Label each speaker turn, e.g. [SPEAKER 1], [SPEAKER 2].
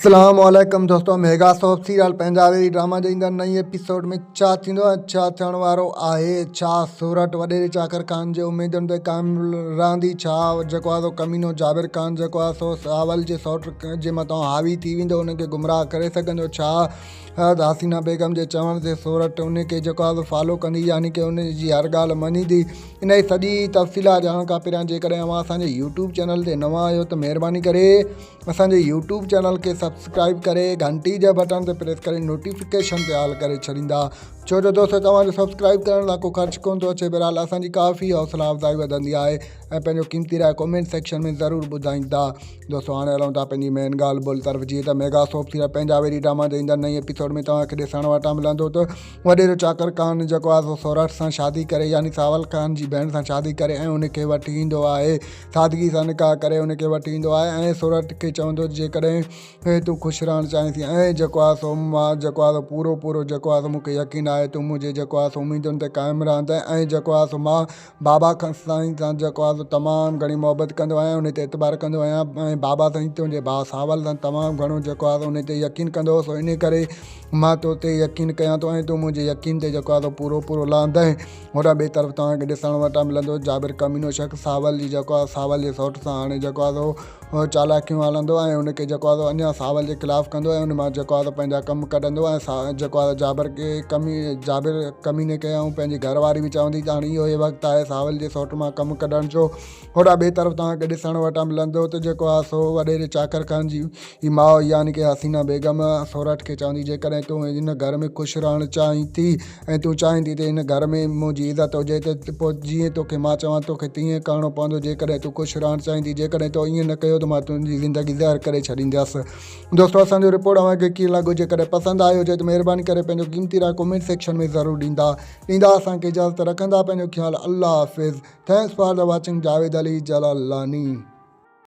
[SPEAKER 1] اسلام عليڪم دوستو ميگا سوپ سيريل پنهنجا ويري ڊراما جي ايندڙ نئين ايپيسوڊ ۾ ڇا ٿيندو ۽ ڇا ٿيڻ وارو آهي ڇا سورٺ وڏيري چاڪر خان جي اميدن تي قائم رهندي ڇا جيڪو آهي سو ڪمينو جابر خان جيڪو آهي سو ساول جي سوٽ جي مٿان حاوي ٿي ويندو ان کي گمراهه ڪري سگهندو ڇا حسينا بيگم جي چوڻ تي سورٺ ان کي جيڪو آهي سو فالو ڪندي يعني ڪي ان جي هر ڳالهه مڃيندي انهي سڄي تفصيلات ڄاڻڻ کان پهريان جيڪڏهن اوهان اسان جي يوٽيوب چينل تي نوان آهيو ته مهرباني ڪري اسان جي يوٽيوب چينل کي سبسڪرائب ڪري گهنٽي جي بٽڻ تي پريس ڪري نوٽيفڪيشن تي آل ڪري ڇڏيندا ڇو جو دوستو توهان جو سبسڪرائب ڪرڻ لاء ڪو خرچ ڪونه ٿو اچي بهرحال اسان جي ڪافي حوصلا افزائي وڌندي آهي ۽ پنهنجو قيمتي راء ڪمينٽ سيڪشن ۾ ضرور ٻڌائيندا دوستو هاڻي هلون ٿا پنهنجي مين ڳالهه ٻولهه طرف جيئن ته ميگا سوپ سيريل پنهنجا ويري ڊراما جي ايندڙ نئين ايپيسوڊ ۾ توهان کي ڏسڻ وٽان ملندو ته وڏيرو چاڪر خان جيڪو آهي سو سورٺ سان شادي ڪري يعني ساول خان جي ڀيڻ سان شادي ڪري ۽ ان کي وٺي ايندو آهي سادگي سان نڪاح ڪري ان کي وٺي ايندو آهي ۽ سورٺ کي چوندو جيڪڏهن تون خوش رهڻ چاهين ٿي ۽ جيڪو آهي سو مان جيڪو آهي سو پورو پورو جيڪو آهي سو مون کي يقين آهي تون منهنجي جيڪو آهي سو اميدن تي قائم رهندين ۽ جيڪو آهي سو مان بابا سائين سان جيڪو آهي سو تمام گهڻي محبت ڪندو آهيان ان تي اعتبار ڪندو آهيان ۽ بابا سائين تنهنجي ڀاء ساول سان تمام گهڻو جيڪو آهي سو ان تي يقين ڪندو هو سو ان ڪري مان تو تي يقين ڪيان ٿو ۽ تون منهنجي يقين تي جيڪو آهي سو پورو پورو لهندين. هوڏانهن ٻئي طرف توهان کي ڏسڻ وٽان ملندو جابر ڪمينو شخص ساول جي جيڪو آهي ساول جي سئوٽ سان هاڻي جيڪو آهي سو چالاڪيون هلندو ۽ ان کي جيڪو آهي سو اڃا ساول جي خلاف ڪندو ۽ ان مان جيڪو آهي سو پنهنجا ڪم ڪڍندو ۽ جيڪو آهي جابر کي ڪمي جابر ڪميني کي ۽ پنهنجي گهر واري به چوندي ته هاڻي اهو ئي وقت آهي ساول جي سئوٽ مان ڪم ڪڍڻ جو هوڏانهن ٻئي طرف توهان کي ڏسڻ وٽان ملندو ته جيڪو آهي سو وڏيري چاڪر خان جي ماء يعني ڪه حسينه بيگم سورٺ کي چوندي جيڪڏهن تون هن گهر ۾ خوش رهڻ چاهين ٿي ۽ تون چاهين ٿي ته هن گهر ۾ منهنجي عزت هجي ته پوء جيئن توکي مان چوان توکي تيئن ڪرڻو پوندو جيڪڏهن تون خوش رهڻ چاهين ٿي جيڪڏهن تو ائين نه ڪيو ته مان تنهنجي زندگي زهر ڪري ڇڏيندس. دوستو اسان جو رپورٽ اوهان کي ڪيئن لڳو جيڪڏهن پسند آيو هجي ته مهرباني ڪري پنهنجو قيمتي راء ڪمينٽ سيڪشن ۾ ضرور ڏيندا ڏيندا اسان کي اجازت رکندا پنهنجو خيال الله حافظ. Thanks for the watching Javed Ali Jalalani.